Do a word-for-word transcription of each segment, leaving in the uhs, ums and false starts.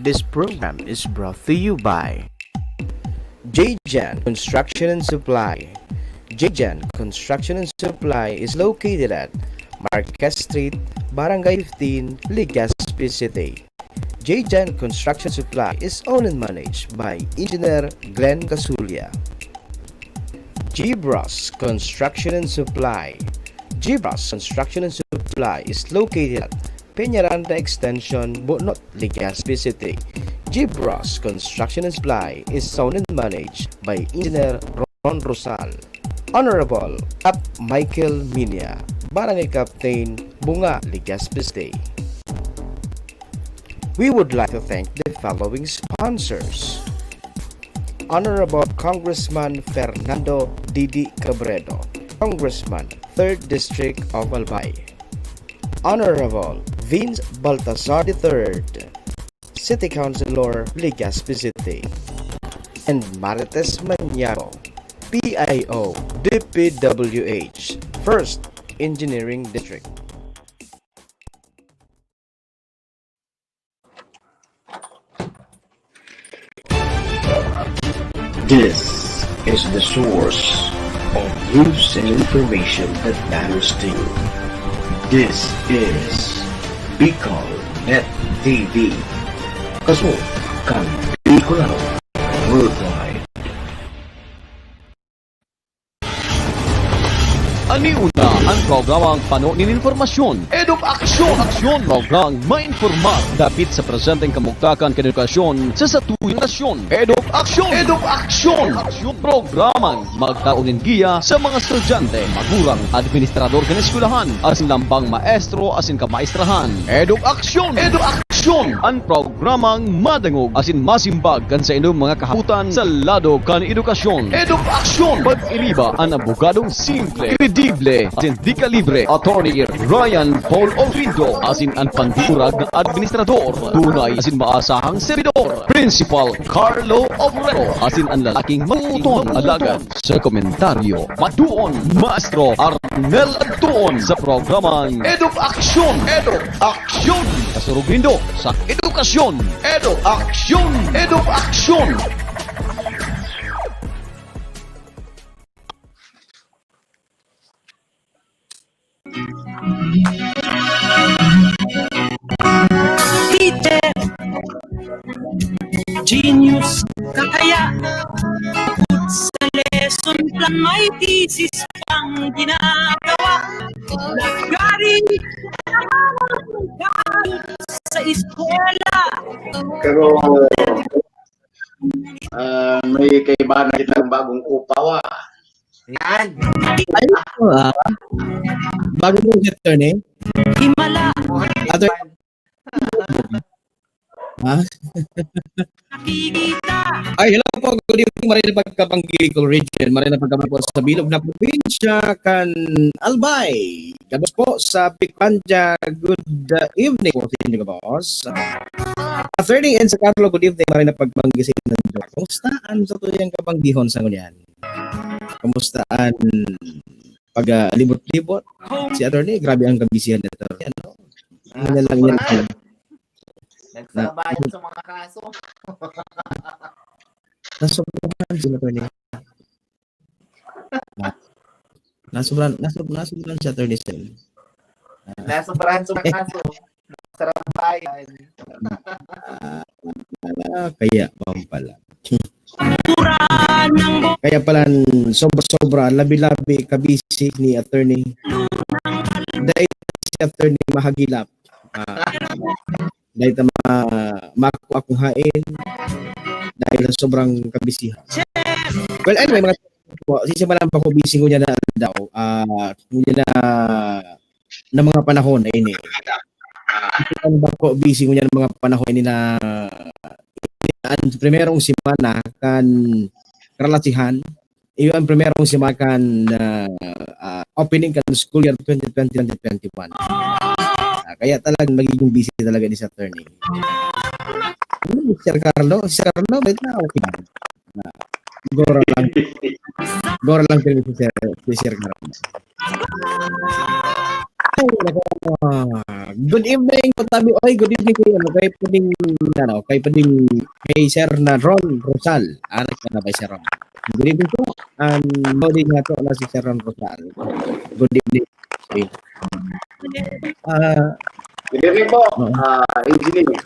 This program is brought to you by J J N Construction and Supply. J J N Construction and Supply is located at Marquez Street, Barangay fifteen, Legazpi City. J J N Construction Supply is owned and managed by Engineer Glenn Casulla. Gibras Construction and Supply. Gibras Construction and Supply is located at Peñaranda Extension, Bunot, Legazpi City. Gibras Construction and Supply is owned and managed by Engineer Ron Rosal. Honorable Cap Michael Minia, Barangay Captain, Bunga, Legazpi City. We would like to thank the following sponsors. Honorable Congressman Fernando Didi Cabredo, Congressman, third District of Albay. Honorable Vince Baltazar the third, City Councilor, Legazpi City. And Marites Maniago, P I O, D P W H, first Engineering District. This is the source of news and information that matters to you. This is Bicol Net T V. Kaso kan Bicolano Worldwide. Ani una an programang Pano nin Impormasyon, Eduk Aksyon. Aksyon, programang mainformar dapit sa presenteng kamugtakan kan edukasyon sa satuyang nasyon. Eduk Aksyon. Eduk Aksyon. Aksyon, programang magtao nin giya sa mga estudyante, magurang, administrador kan eskwelahan, asin lambang maestro asin kamaestrahan. Eduk Aksyon. Eduk Aksyon, an programang madangog asin masimbag kan saindong mga kahapotan sa lado kan edukasyon. Eduk Aksyon, pag-iriba an abogadong simple, kredible, asin di kalibre, Attorney Ryan Paul Obrindo, asin an pandurag na administrador, tunay asin maasahang servidor, Principal Carlo Obrero, asin an lalaking matuton, alagad sa komentaryo, maduon, Maestro Arnel Adtuon sa programang Eduk Aksyon. Eduk Aksyon. Kasurog nindo sa edukasyon. Eduk Aksyon. Eduk Aksyon. Teacher, genius ka kaya? Bukod sa lesson plan, may thesis pang ginagawa. Nagari sa eskwela. Pero, ah, may kaibahan na kitang bagong upaw, ah. Yan. Ay, ah. Bago mo, attorney? Himala. Attorney. Ha? Nakikita. Ay, hello po. Good evening, maray na pagkabanggi, Bicol Region. Maray na pagkabanggi po sa bilog na probinsya kan Albay. Gabos po sa Picuandia. Good, uh, evening po sa inyo, gabos. Attorney Enzo Carlo, good evening. Maray na pagbanggi sa inyo. Kumusta an satuyang kabanggihon sa ngunyan? Kumusta an pag, ah, libot-libot? Si attorney, grabe ang kabisihan ni attorney, ano? Ah, Yun na lang yan. sobra. Nagsabayan sa mga kaso. Nasobrahan si attorney. Na-, nasobrahan, nasob-, nasobrahan si attorney Sel. Ah. Nasobrahan sa mga kaso. Sarabayan. Ah, ah, kaya pa pala. Kaya pala, sobra-sobra, labi-labi, kabisi ni attorney. Dahil si attorney mahagilap. Ah, dahil ta ma-, makuha akong hain. Dahil sa sobrang kabisihan. Well, anyway, mga po, sisimulan pa ko busy ngunyan na daw. Ah, ngunyan na na mga panahon na ini. Ang bako busy ngunyan mga panahon ini na ang primerong semana kan karalasihan, iyo ang primerong semana kan, ah, ah, opening kan school year twenty twenty, twenty twenty-one. Ah, kaya talagang magiging busy talaga ni Sir Attorney. Ano, Sir Carlo? Sir Carlo, wait na, okay. Ah, gora lang. Gora lang si Sir, si Sir Carlo. Ay, nako. Good evening, Patabi. Ay, good evening, kuya. Ano, kay pwedeng, ano, kay pwedeng, kay Sir na Ron Rosal. Anak ka na ba, Sir Ron? Good evening po. Ang loading na to na si Sir Ron Rosal. Good evening. Ah, Good evening po, Oo. ah, engineer.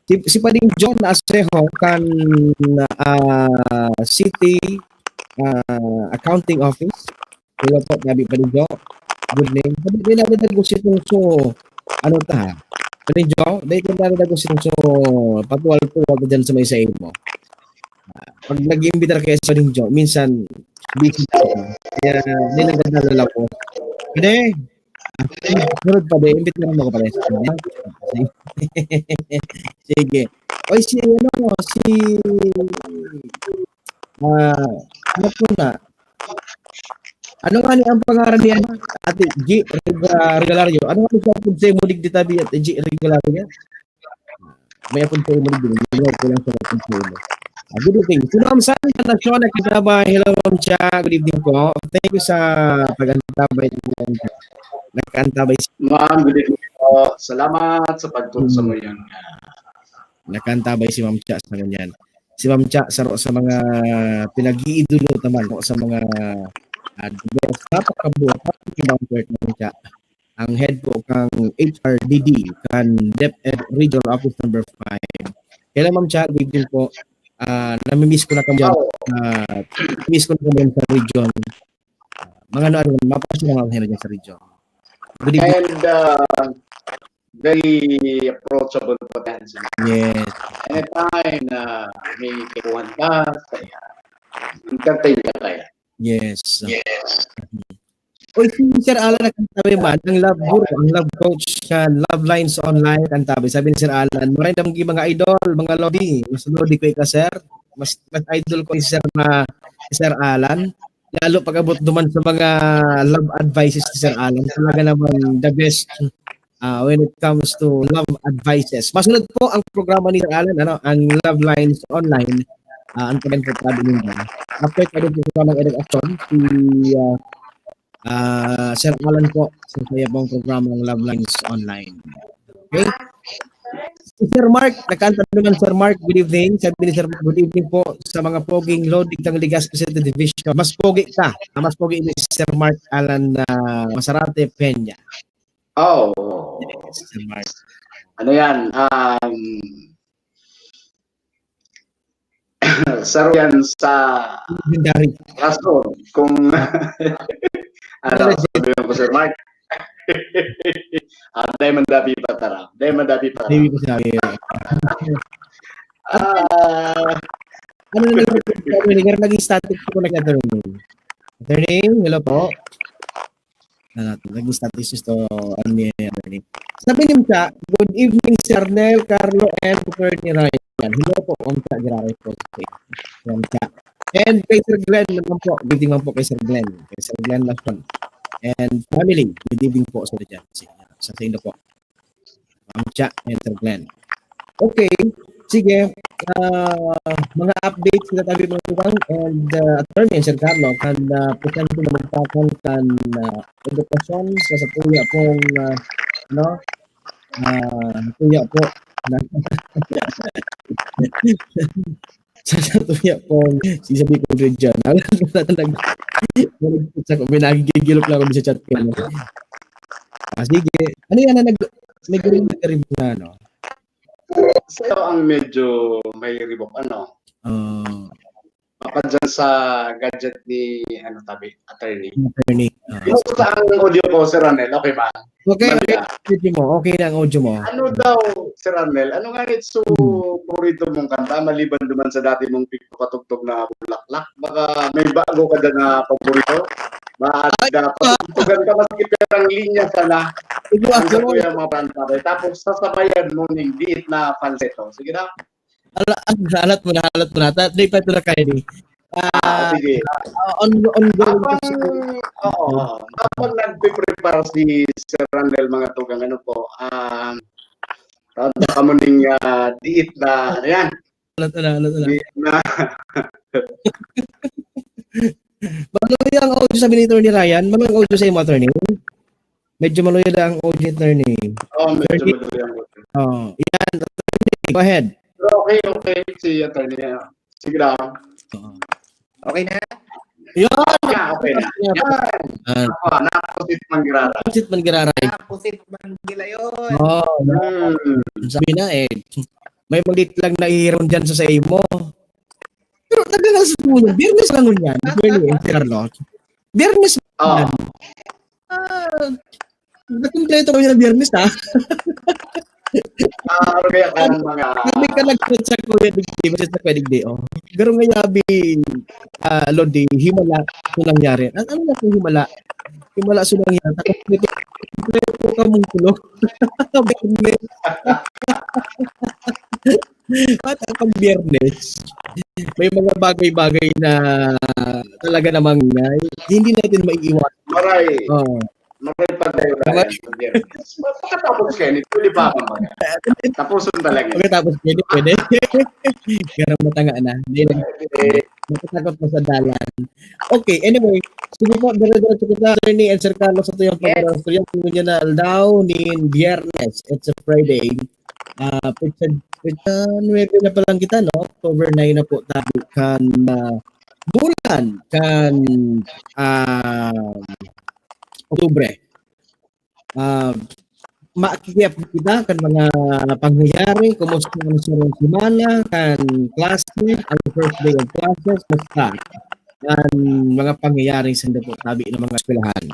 si, si Pading John Asejo kan ah, City ah, Accounting Office. Hello po, Tabi Pading John. Good name. Sabi, di na ko si Tungso. Ano ta? Pading John, di ko na ko si Tungso. Patuwal-tuwal ko dyan sa may sa imo. Ah, Pag nag-iimbitar kayo sa Pading John, minsan busy ka. Kaya hindi nang ganda na lang po. Hindi. Sunod pa din, imbitaran mo ko pala. Sige. Oy, si ano, si ah, ano po na? Ano nga ni ang pangaran niya? Ate G Rega- Regalario. Ano nga ni siya po sa imo digdi tabi, Ate G Regalario? May apod sa imo digdi. May apod lang sa apod sa imo. Ah, good evening. Si Ma'am Santa Nacion, nagkatabay. Hello, Ma'am Cha. Good evening po. Thank you sa pag-antabay. Nagkaantabay si Ma'am, good evening po. Salamat sa pagtulong sa Hmm. ngayon. Nagkaantabay si Ma'am Cha sa ganyan. Si Ma'am Cha, sa, sa mga pinag-iidolo naman po sa mga uh, the best, napakabuhat, napakabangkert ng Cha. Ang head po kang H R D D, kan DepEd Regional Office Number five. Kaya Ma'am Cha, good evening po. Ah, namimiss ko na kamo dyan. Oh, Ah, miss ko na kamo dyan sa region. Mga ano, ano, mapasya na mga dyan sa region. Good evening. and uh, very approachable po tayo. Yes. Anytime na may kipuhan ka, kaya entertain ka kaya. Yes. Oy, si Sir Alan, nagkantabi man, ang love guru, ang love coach, kan Love Lines Online, kantabi. Sabi ni Sir Alan, maray na mga idol, mga lodi. Mas lodi ko ika, sir. Mas, mas idol ko si Sir na, si Sir Alan. Lalo pag-abot duman sa mga love advices ni Sir Alan. Talaga naman the best ah, when it comes to love advices. Masunod po ang programa ni Sir Alan, ano, ang Love Lines Online. Ah, ang tagan po tabi ninyo. After tabi po sa ng edukasyon, si ah, ah, Sir Alan po, sa kaya pong programa ng Love Lines Online. Okay? Si Sir Mark, nagkanta naman Sir Mark, good evening. Sabi ni Sir Mark, good evening po sa mga poging load, digtang Legazpi City Division. Mas pogi ka. Ah, mas pogi ni Sir Mark Alan na Masarate Peña. Oh, Sir Mark. Ano yan? Um, saro yan sa Legendary. Rason. Kung ano, sabi mo po, Sir Mark. Ah, dahil mandabi pa tara. Dahil mandabi pa tara. Hindi ko sinabi. Ah, Ano na lang, attorney, naging static ko na attorney. Attorney, hello po. Ah, naging static to, ano niya, attorney. Sabi niyo siya, good evening, Sir Nel, Carlo, and Attorney Ryan. Hello po, Ma'am Cha, grabe po. Ma'am Cha. And kay Sir Glenn naman po, good evening po kay Sir Glenn. Kay Sir Glenn Lacon. And family, good evening po sa dyan. Sa, sa inyo po. Ma'am Cha and Sir Glenn. Okay. Sige. Ah, mga updates na tabi mga tugang and uh, attorney Sir Carlo kan uh, presente na magpakon kan uh, edukasyon sa satuya pong uh, no uh, satuya po na sa satuya pong si sabi ko region. Alam mo na talaga. Sa ko, may nagigigilok lang ako sa chat ko. Ah, sige. Ano yan na nag may galing na karib na ano? Sa'yo ang medyo may ribok, ano? Uh, Papadyan sa gadget ni ano tabi, attorney. Attorney. Uh, Yung sa ang audio ko, Sir Ronel, okay ba? Okay, okay. Maganda. Audio mo. Okay na ang audio mo. Ano daw, Sir Ronel? Ano nga ito? Paborito mong kanta maliban duman sa dati mong pigpapatugtog na bulaklak? Baka may bago ka dyan na paborito? Ba, Ay, dapat tugan ka maski perang linya sana. Sige, Ang sa ako. kuya mga kanta. Tapos sasabayan mo ning diit na falsetto. Sige na. Ala, alat mo na, alat mo na. Ta- Di pa ito na kayo ni. Ah, sige. Ah, on, on, Habang, oo, habang nagpiprepare si Sir Randel, mga tugang, ano po, um, tawag na kamo ning ah, diit na, ano yan? Alat na, alat na. Diit na. Ano yung audio sabi ni Attorney Ryan? Ano yung audio sa imo, Attorney? Medyo maluyod ang audio, attorney. Oh, medyo Attorney. Madali ang audio. Oh, yan. Go ahead. Pero okay, okay. Si attorney. ah, Sige lang. Oo. Okay na? Yan! Yeah, okay na. Yan. Ah, Ako, napusit manggiraray. Pusit man giraray. Ah, pusit man gilayon. Oh, Hmm. sabi na eh. May mga date lang naihiram dyan sa, sa imo. Pero tagal na sa mga biyernes lang yun yan. Attorney Carlos. Biyernes Oh, yan. Ah, nakumpleto kami ng biyernes, ha? ah, ano kaya ang mga... Hindi ka nag-chat sa Kuya Digdi, basta sa Kuya Digdi, oh. Pero nga yabi, ah, Lodi, himala sa nangyari. Ano, ano na po himala? Himala sa nangyari. Tapos, kompleto, kompleto ka mong tulo. Biyernes. At ang Biyernes, may mga bagay-bagay na talaga namang, ah, hindi natin maiiwan. Maray. Oh. Maray pagdayo na Maray. yan. Pagkatapos kayo, hindi pwede pa akong mag- Tapusun talaga. Pagkatapos, pwede, pwede. Pero matanga na. Hindi lang. Eh, Matatakot na sa dalan. Okay, anyway. Sige po, dire-diretso kita, Attorney and Sir Carlos, sa tuyang Yes. pagkakastorya. Kung yun na aldaw, ni Biyernes, it's a Friday. Ah, pizza, pizza nuebe na pa lang kita, no? October nine na po tabi kan ah, bulan, kan ah, Oktubre. Ah, makikiap kita kan mga pangyayari, kumusta ang sarong semana, kan klase, ang first day of classes, basta kan mga pangyayari sa po tabi ng mga eskwelahan.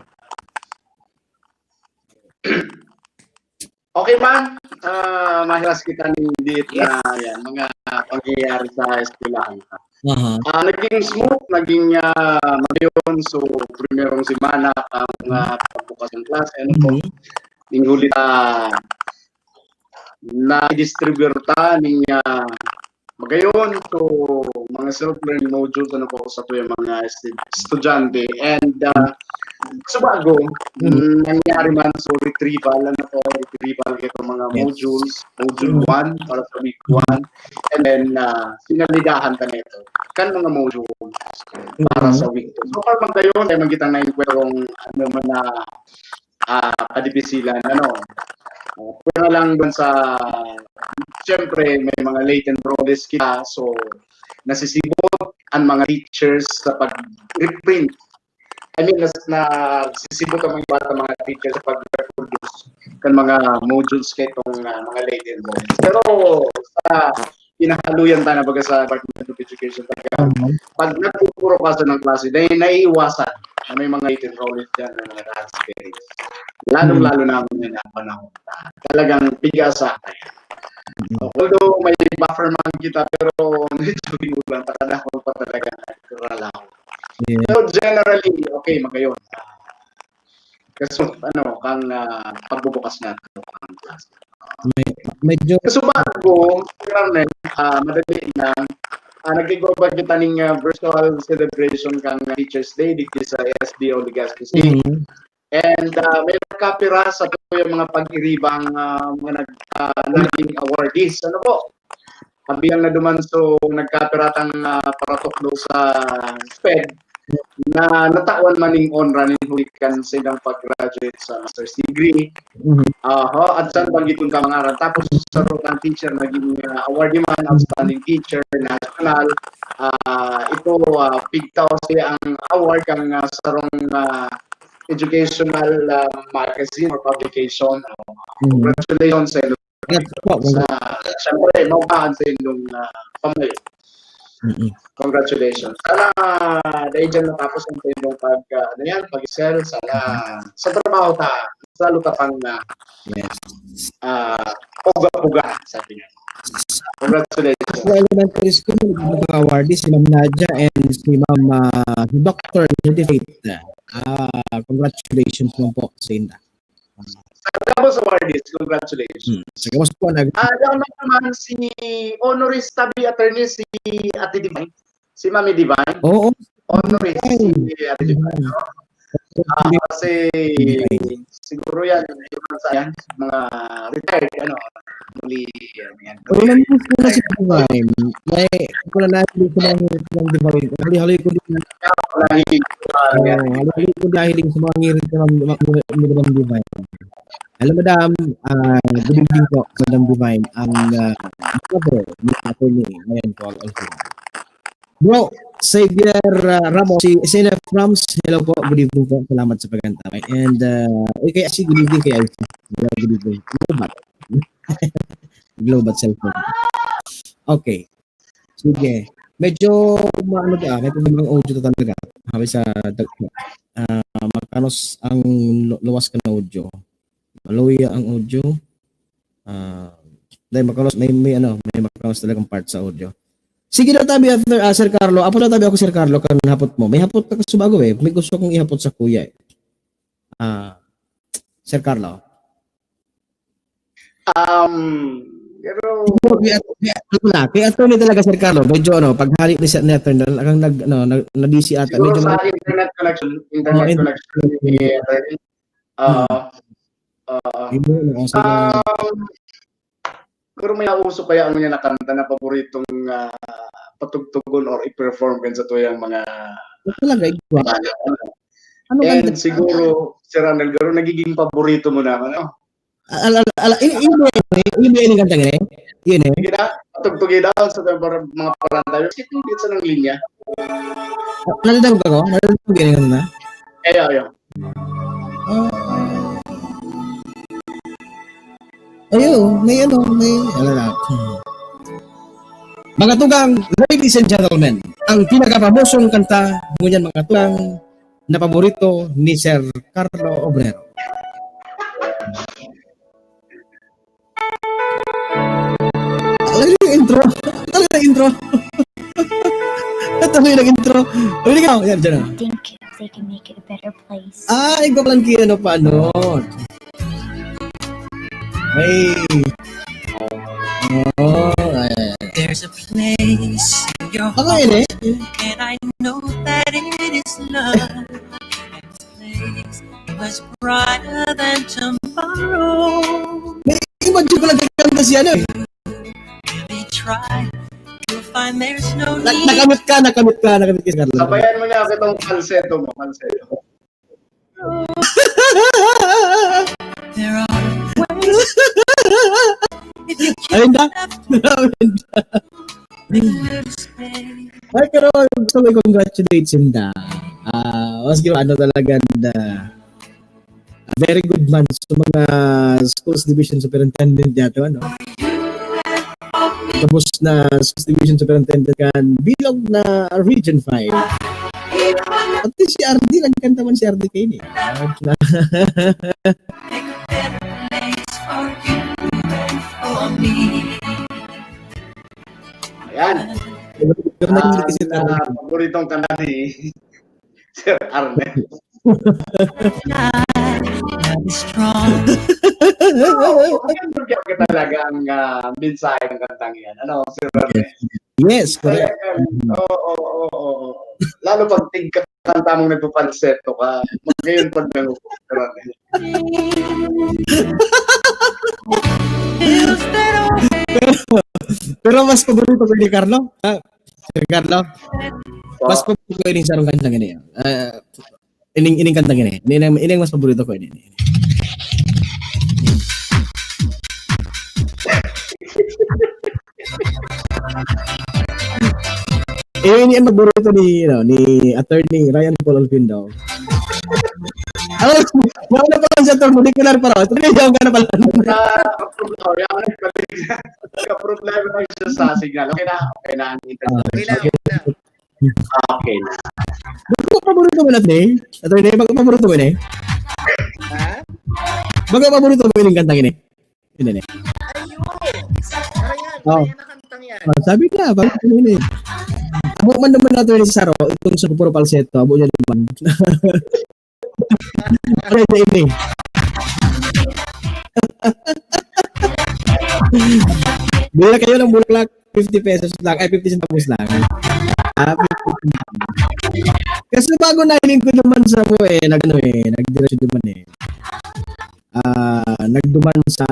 Okay man, ah, mahiras kita ning date na yan, mga pangyayari sa eskwelahan. Aha. Ah, naging smooth, naging ah, magayon. So, primerong semana ang ah, pagbukas ng klase, ano po, Mhm. ning huli ta na-distribute ta ning ah, magayon. So, mga self-learning modules, ano po, sa tuyang mga estu- estudyante. And ah, so bago, Mhm. nangyari man, so retrieval, ano po, retrieval kaya mga Yes. modules, module Mhm. one para sa week one. And then, ah, sinalidahan ta nito kan mga module para Mhm. sa week two. So far, magayon, kaya magkita na yung kwerong, ano man na ah, kadipisilan, ano. Uh, pwera lang dun sa, siyempre, may mga late enrollees kita, so nasisibot ang mga teachers sa pag-reprint. I mean, nas, nasisibot ang mga bata, mga teachers sa pag-reproduce ng mga modules kay itong ah, mga late enrollees. Pero sa kinahaluyan ta na baga sa Department of Education, talaga, Mhm. pag nagpupuro ka sa ng klase, dahil naiiwasan na may mga late enrollees dyan, may mga transferees. Lalong-lalo na ang mga panahon. Talagang piga sa akin. Although may buffer man kita, pero medyo binulang, takadahon pa talaga nagkaralaw. Yeah. Pero generally, okay, magayon. Kaso, ano, kang ah, pagbubukas na ito, ang klase. Medyo Kaso bago, ah, madali lang, ah, nagkigo ba kita ning ah, virtual celebration kang Teachers Day digdi sa S D O Legazpi City. Mhm. And ah, may nagkapira sa to yung mga pag-iribang ah, mga nag, ah, naging awardees. Ano po? Kabilang na duman, so nagkapira tang ah, paratukdo sa SPED na natawan man ning onra nin huli kan sa ilang pag-graduate sa master's degree. Mhm. Aha, at saan bang itong kamangaran? Tapos sa rotang teacher, naging uh, awardee man, outstanding teacher, national. Uh, ito, uh, pigtaw siya ang award kang uh, sarong uh, educational uh, magazine or publication. Mhm. Congratulations sa inyo. Congrats po, Sa, congrats. Siyempre, maupahan sa inyong uh, pamayo. Mhm. Congratulations. Sana, dahil dyan matapos ang inyong pag, uh, ano yan, pag-excel. Sana, sa trabaho ta, lalo ka pang uh, Yes. uh, puga-puga, sabi niya. Congratulations. Sa elementary school, may mga awardee, si Ma'am Nadia and si Ma'am ah, si Doctor Jody Faith. Ah, congratulations naman po sa inyo. Sa Davos Awardees, congratulations. Hmm. Sa gawas po, nag- Ah, uh, naman si honoris tabi attorney, si Ate Divine. Si Mami Divine. Oo. Honoris, Divine. Si Ate Divine. Ah, kasi siguro yan, yung sa yan, mga retired, ano, Muli, yan, yan. Uy, nandito na si Divine. May, ko na nahiling sa mga ngirit ng Divine. Hali-hali ko din. Lagi, Oh, hali-hali ko nahiling sa mga ngirit ng mga ngirit ng Divine. Hello, madam. Ah, good evening po, Madam Divine. Ang uh, mother ni Attorney Ryan Paul Alfredo. Bro, Xavier uh, Ramos, si S N F Rams, hello po, good evening po, salamat sa pag-antabay. And uh, okay, si good evening kay I C. Hello, good evening. Global. Global cellphone. Okay. Sige. Medyo maano ka, may problema ang audio to talaga. Sabi sa doctor. Ah, makanos ang lu- luwas ka na audio. Maluya ang audio. Ah, dahil makanos, may, may ano, may makanos talagang part sa audio. Sige na tabi, Arthur, ah, Sir Carlo. Apo na tabi ako, Sir Carlo, kan hapot mo. May hapot ka subago eh. May gusto kong ihapot sa kuya eh. Ah, Sir Carlo. Um, pero Kaya, kaya, ano na, kaya attorney talaga, Sir Carlo. Medyo ano, paghali ni, Sir- ni attorney, talagang nag, ano, nag, na-busy ata. Siguro Medyo sa internet connection, internet Oh, connection ni attorney. Oo. Oo. Yun, oh, sige. Um, pero may nauso kaya ang niya na kanta na paboritong ah, patugtugon or i-perform kan sa tuyang mga Talaga, iba. ano. Ano And kanta? Siguro, Sir Arnel, pero nagiging paborito mo naman, oh. Ala, ala, ala, ini, ini, ini, ini, ini kanta gini? Yun eh. Sige na, patugtugi daw sa mga, mga parang tayo. Sige, hindi sa ng linya. Nadadangog ako? Nadadangog gini na? Ayo, ayo. Ah. Ayun, may ano, may, ala na. Hmm. Mga tugang, ladies and gentlemen, ang pinakapamosong kanta ngunyan, mga tugang, na paborito ni Sir Carlo Obrero. Ano yung intro? Ano yung intro? Ito yung intro. Pwede ka, yan, dyan na. Think if they can make it a better place. Ah, igpaplan ki ano pa, ano? Hey. Oh, ayan. There's a place in your Ako heart, yun eh. And I know that it is love. And this place is much brighter than tomorrow. Imagine ko lang kanta si ano eh. Really try. You'll find there's no Na- need. Nakamit ka, nakamit ka, nakamit ka, Carlo. Sabayan mo niya ako itong falsetto mo, falsetto. There are ways if you Ayun na. can have a little space. Ay, pero gusto ko i-congratulate sinda. Ah, mas ano talaga na very good man sa mga schools division superintendent niya to, ano? Tapos na schools division superintendent kan bilog na Region five. At si R D, nagkanta man si R D kayo eh. Ayan. Pero naging kasi Ang ah, paboritong kanta ni Sir Arnel. Be strong. Oo, maganda ka talaga ang ah, mensahe ng kantang yan. Ano, Sir Arnel? Yes, correct. Talagang, Oo, oo, oo, oo. Lalo pag tigkakanta mong nagpapalsetto ka. Ngayon pag nangukuha, Sir Arnel. Pero mas paborito ko ni Carlo. Ah, Sir Carlo. Mas paborito ko yung sarong kanta ganyan. Ah, ining ining kanta ganyan. Ining ining mas paborito ko ini. Eh, ini ang paborito ni, you know, ni Attorney Ryan Paul Alpindo. Ano, wala pa lang siya, Attorney, di ko na pala. Attorney, yaw ka na pala. Ah, oh, yan, balik. Problema lang siya sa signal. Okay na, okay na ang internet. Okay lang. Okay na. Bago paborito mo na, Attorney? Attorney, bago paborito mo na eh? Ha? Bago paborito mo yung kantang ini? Hindi, hindi. Ayun! Kaya, Oh. kaya nakantang yan. Ah, sabi ka, bakit ko ini? Abo man naman natin ni Saro, itong sa puro falsetto, abo niya naman. Ano niya ini? Bila kayo ng bulaklak, fifty pesos lang, ay, fifty centavos lang. Ah, fifty centavos. Kasi bago nahiling ko naman sa mo eh, nag-ano eh, nagdiretso naman eh. Ah, nagduman sa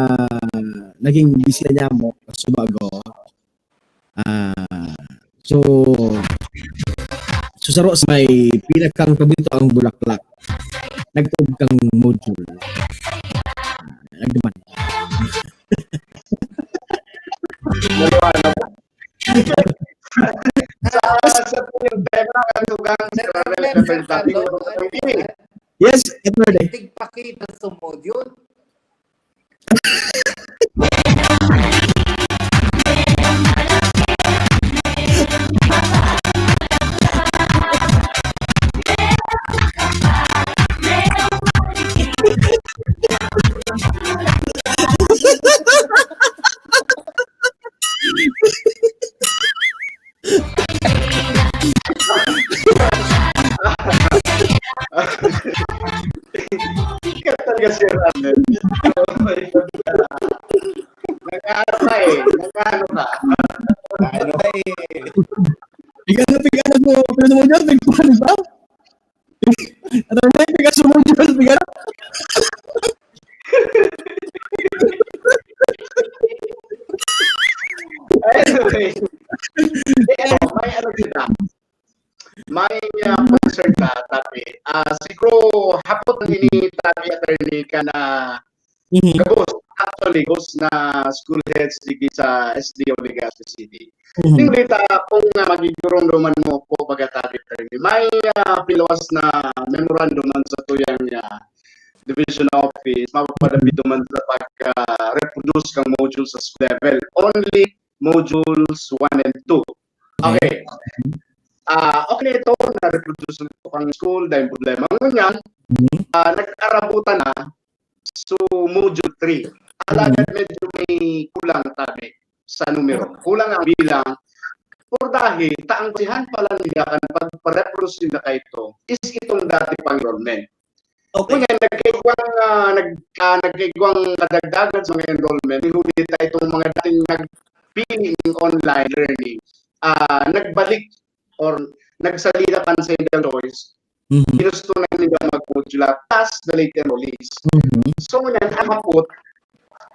naging bisita niya mo, subago. Ah, so, so saro sa may pinakang pabinto ang bulaklak. Nagtog kang module. Ah, nagduman. Maliwanag. Sa, sa po yung tema, ang tugang sa Sir Carlo, ano, Yes, attorney. Tigpakita sa module. Sikat talaga si Randall. Nag-ano ka eh. Nag-ano ka. Ano ba eh? Ikaw na, ikaw na mo, ikaw na mo dyan, ikaw na ba? Ano na yung ikaw na mo dyan, ikaw na? Anyway. Eh, ano, may ano kita. May uh, concern ka, Tabi. Ah, siguro hapot ang ini Tabi, attorney ka na Mhm. gabos, actually, gabos na school heads digi sa S D O Legazpi City. Mhm. Tingin ta kung uh, magigurong duman mo po, baga, Tabi, attorney. May uh, piluwas na memorandum man sa tuyang uh, division office, mapapadabi duman sa pag-reproduce kang module sa school level. Only modules one and two. Okay. Ah, okay na ito, na-reproduce na ito kang school, dahil problema. Ngunyan, Mhm. ah, nag-arabutan na, so module three. Alagad medyo may kulang, Tabi, sa numero. Kulang ang bilang. Pero dahil ta ang basihan pala nila kan pagpareproduce nila kay ito is itong dati pang enrollment. Okay. Kaya nagkaigwang, ah, nag, ah, nagkaigwang kadagdagan sa mga enrollment, huli ta itong mga dating nagpili ng online learning, ah, nagbalik or nagsalida kan second choice, Mhm. ginusto na nila mag-modular plus the late enrollees. Mhm. So, ngunyan, ang hapot,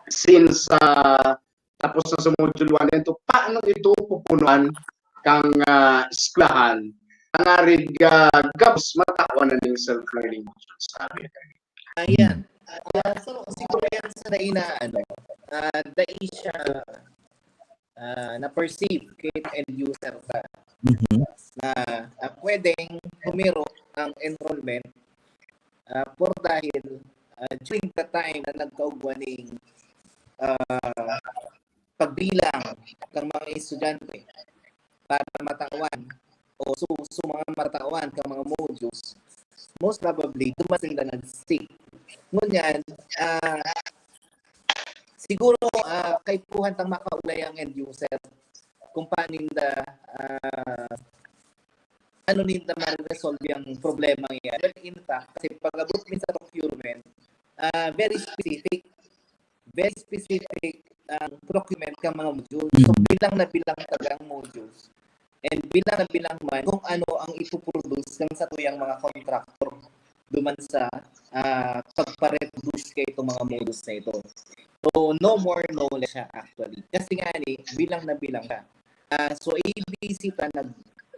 since ah, tapos na sa module one and two, paano ito pupunuan kang ah, eskwelahan? Ang arig ah, gabos matawan na ning self-learning modules, sabi. Ayan. Ah, so, siguro yan sa dai na, ano, ah, dai siya ah, na-perceive kay end user ka Mhm. na ah, pwedeng humiro ang enrollment ah, por dahil ah, during the time na nagkaugwa ning ah, pagbilang ng mga estudyante para matawan o su, su mga matawan kang mga modules, most probably, duman sinda nag-stick. Ngunyan, ah, siguro, ah, kaipuhan tang makaulay ang end user kung paano ninda, ah, ano ninda ma-resolve yung problema yan. Well, in fact, kasi pag-abot mi sa procurement, ah, very specific. Very specific ang procurement kang mga modules. So, Mhm. bilang na bilang tagang modules. And bilang na bilang man kung ano ang ipoproduce ng satuyang mga contractor duman sa ah, pagpareproduce kay itong mga modules na ito. So, no more knowledge siya actually. Kasi nga ni, bilang na bilang siya. Ah, so, A B C ta nag,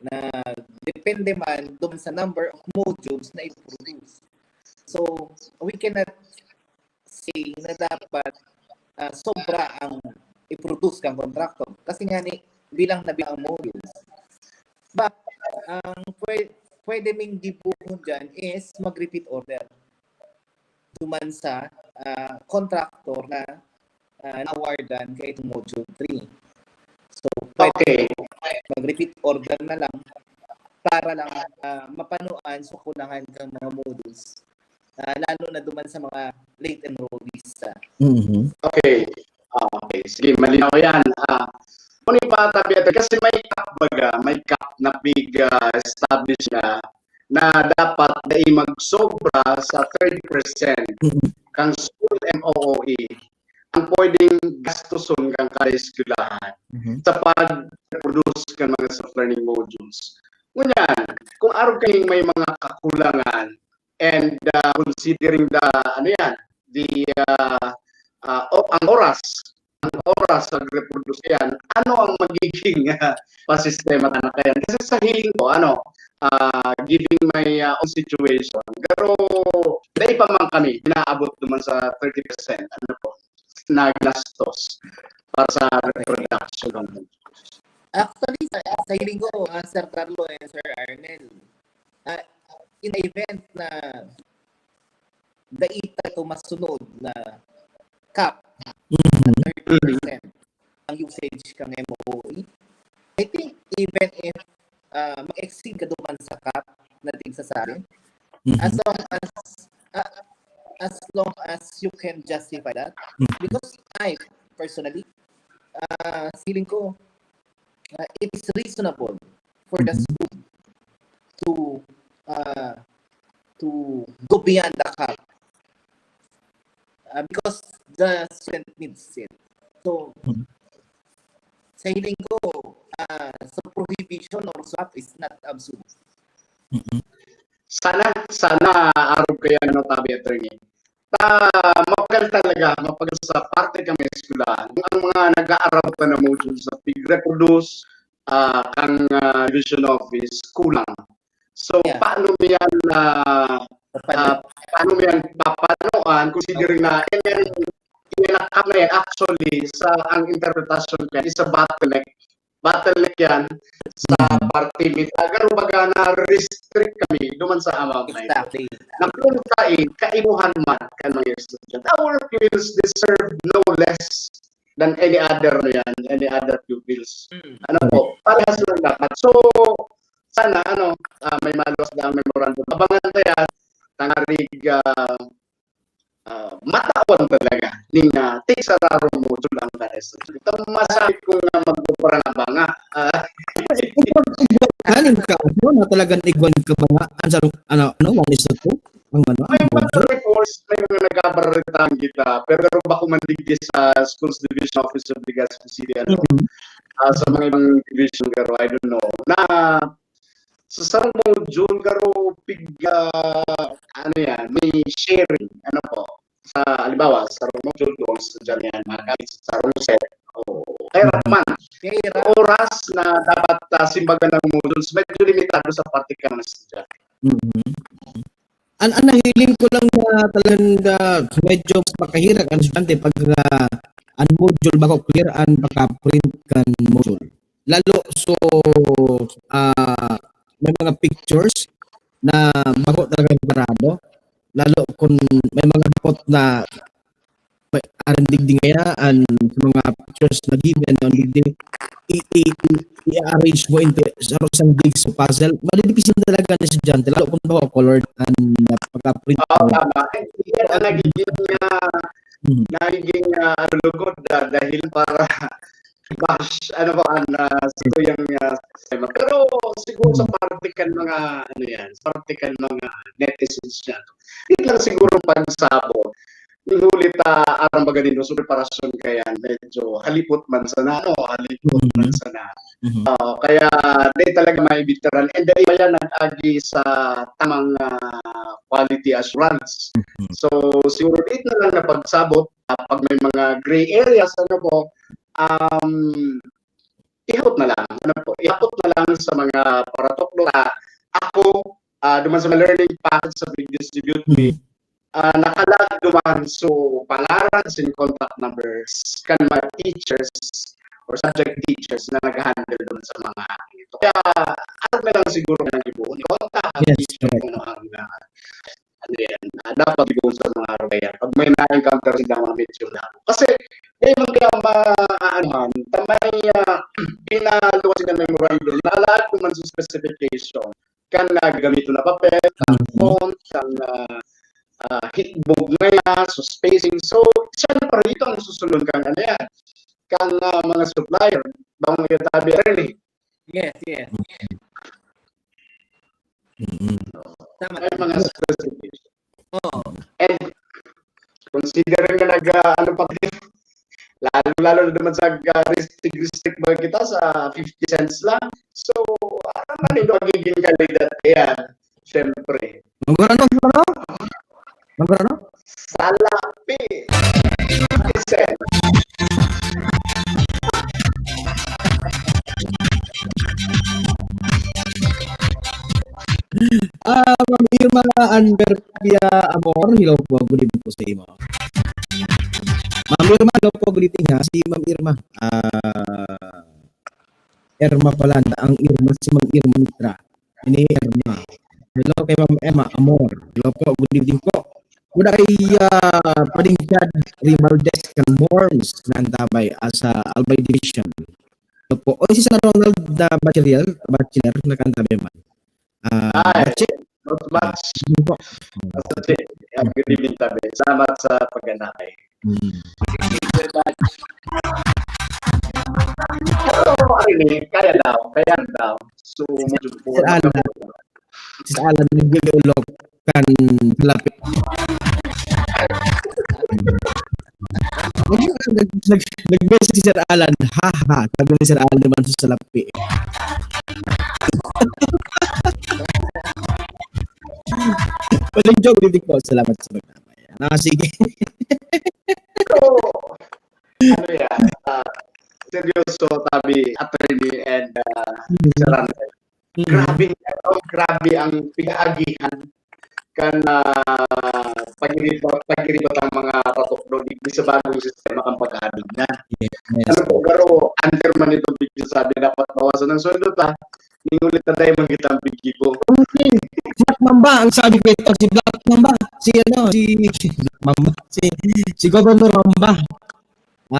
nag depende man duman sa number of modules na i-produce. So, we cannot say na dapat ah, sobra ang i-produce kang contractor. Kasi nga ni, bilang na bilang ang modules. But, ang pwe, pwede ming gibohon dyan is mag-repeat order duman sa ah, contractor na ah, na-awardan kay itong module three. So, pwede Okay. mag-repeat order na lang para lang ah, mapanuan sa kulangan kang mga modules. Ah, lalo na duman sa mga late enrollees. ah. Mhm. Okay. Ah, okay. Sige, malinaw yan. Ah, kung ipatabi ito, kasi may cap baga, may cap na pig-establish na na dapat dai magsobra sa thirty percent Mhm. kang school M O O E ang pwedeng gastuson kang kada eskwelahan Mhm. sa pag-produce ng mga self-learning modules. Ngunyan, kung arog kaning may mga kakulangan and uh, considering the, ano yan, the uh, ah, o, ang oras, ang oras sa pag-reproduce yan, ano ang magiging ah, pasistema ta na kayan? Kasi sa hiling ko, ano, ah, giving my ah, own situation, pero dai pa man kami inaabot naman sa thirty percent, ano po, na ginastos para sa reproduction ng Actually, sa, sa hiling ko, ah, Sir Carlo and Sir Arnel, ah, in the event na dai ta ito masunod na cap na thirty percent ang usage kan M O E, I think even if ah, mag-exceed ka duman sa cap na tigsasari, Mhm. as long as ah, as long as you can justify that, Mhm. because I personally, ah, feeling ko, ah, it is reasonable for the Mhm. school to uh, to go beyond the cap, uh, because the student needs it. So, Mhm. sa hiling ko, uh, so prohibition or swap is not absolute. Mhm. Sana, sana arog kaya ano, tabi, attorney. Ta, mapagal talaga, mapagal sa parte kami eskwelahan. Ang mga nag-aaraw pa na module sa pig-reproduce, ah, kang ah, division office, kulang. So, Yeah. Paano mo yan, ah, Kapag ah, paano mo yan papaanoan, considering na yan, yan, yan, na yan, actually, sa ang interpretasyon ko yan, is a bottleneck. Bottleneck yan sa Mhm. parte mita. Pero baga na-restrict kami duman sa amount na yun. Exactly. Na kung kain, kaipuhan man kan mga estudyante. Our pupils deserve no less than any other, ano yan, any other pupils. Mm. Ano po, parehas lang dapat. So, sana, ano, ah, may maluwas na ang memorandum. Abangan ta yan, tangarig, ah, ah, matawan talaga ning ah, tigsararong module ang kan estudyante. Ito masabi ko nga magkukuran na ba nga? Ah, Kaning ka, ano, na talagang igwan ka ba nga? Ang sarong, ano, ano, one is to two? Ang ano, may ang mga module? reports, may mga nagkabararitaan kita, pero, pero bako man digdi sa Schools Division Office of Legazpi City, ano, Mhm. ah, sa mga ibang division, pero I don't know, na sa sarong module, pero pig, ah, ano yan, may sharing, ano po, sa, halimbawa, sa sarong module, kung estudyante yan, mga kahit sa sarong set, o kaya Mhm. man, Kaya, oras na dapat ah, simbagan ng modules, medyo limitado sa parte ka ng estudyante. Mhm. An, an nahiling ko lang na talagang ah, medyo mas makahirap ang estudyante pag ah, ang module bako clear ang pagka-print kan module. Lalo so ah, may mga pictures na bako talaga preparado. Lalo kung may mga hapot na may aring digdi ngaya, ang mga pictures na given ang digdi, i, i, i, i-arrange mo into sa isang jigsaw puzzle. Madidipisil talaga ang estudyante, lalo kung bako colored ang pagka-print. Oo, tama. Yan ang nagiging, ah, Mhm. nagiging ah, ano, lugod ah, dahil para bash, ano ba, ang ah, sa tuyang ah, sistema. Pero siguro sa parte kan mga, ano yan, sa parte kan mga netizens yan. Yun lang siguro pagsabot. Huli ta, arang baga din, so preparasyon kaya medyo halipot man sana, ano, halipot Mhm. man sana. Mhm. Ah, kaya di talaga may veteran. And then, yan nag-agi sa tamang ah, quality assurance. Mhm. So, siguro dito na lang na pagsabot, ah, pag may mga gray areas, ano po, um, ihapot na lang, ano po, ihapot na lang sa mga paratukdo. Ah, ako, ah, duman sa mga learning package sa pig-distribute mi, ah, nakalag duman, so, pangaran, sin contact numbers, kan mga teachers or subject teachers na nag-handle duman sa mga ito. Kaya, ano na lang siguro ng ibuon, contact ang Yes, teacher correct. kung ang, ah, ano yan, ah, dapat ibuon sa mga area. Pag may na-encounter sila mga medyo na. Kasi, may man kaya ma-, aanuhan, tamay, ah, pinaluwas ng memorandum, nalaag ko man sa specification, kan ah, gamiton na papel, kan Mhm. font, kan ah, ah, hitbog ngaya, so spacing. So, siyempre, ito ang susunod kan ano yan, kan ah, mga supplier, bang yung tabi rin eh. Yes, yes. Mhm. Tama, May tama. mga specification. Oo. And considering na nag, ah, ano pa, lalo-lalo na naman sa ah, restrict, restrict ba kita sa fifty cents lang. So, ano man yung magiging kalidad? Ayan, siyempre. Magkano, ano? Magkano? Salapi! Irma Anbertabia Amor, hello po, good evening po sa imo. Ma'am Irma, hello po, good evening ha. Si Ma'am Irma, ah, Irma pala, ang Irma, si Ma'am Irma Mitra. Ini Irma. Hello kay Ma'am Emma Amor. Hello po, good evening po. Kuda kay, ah, Pading Chad Rimaldes kan Morms na antabay, ah, sa Albay Division. Hello po. Oy, si San Ronald na bachelor, bachelor na kantabay man. Ah, Ay, bachelor. Not much. Yun po. Basta, yeah, good evening, tabi. Salamat sa pag-anakay. Hmm. Pero, ano ni, kaya daw, kaya daw. So, medyo po. Sir Alan. Si Sir Alan, naglululok kan lapit. Nag-, nag-, nag-, nag-message si Sir Alan. Ha, ha. Sabi ni Sir Alan naman sa salapi. Walang joke, hindi po. Salamat sa pagtama. Ah, sige. Pero, ano yan, ah, seryoso, tabi, attorney, and uh, Sir Ronald. Hmm. Grabe, oh, grabe ang pag-aagihan kan uh, pagiriba, pagiriba ng mga patukdo di, di sa bagong sistema kan pag-aadog na. Yes. Ano po, pero under man itong video sabi, dapat bawasan ng sweldo ta. Ningulit na tayo magkita ang pigibo. Si Black Mamba, ang sabi ko ito, si Black Mamba, si ano, si Black Mamba, si, si Governor Mamba.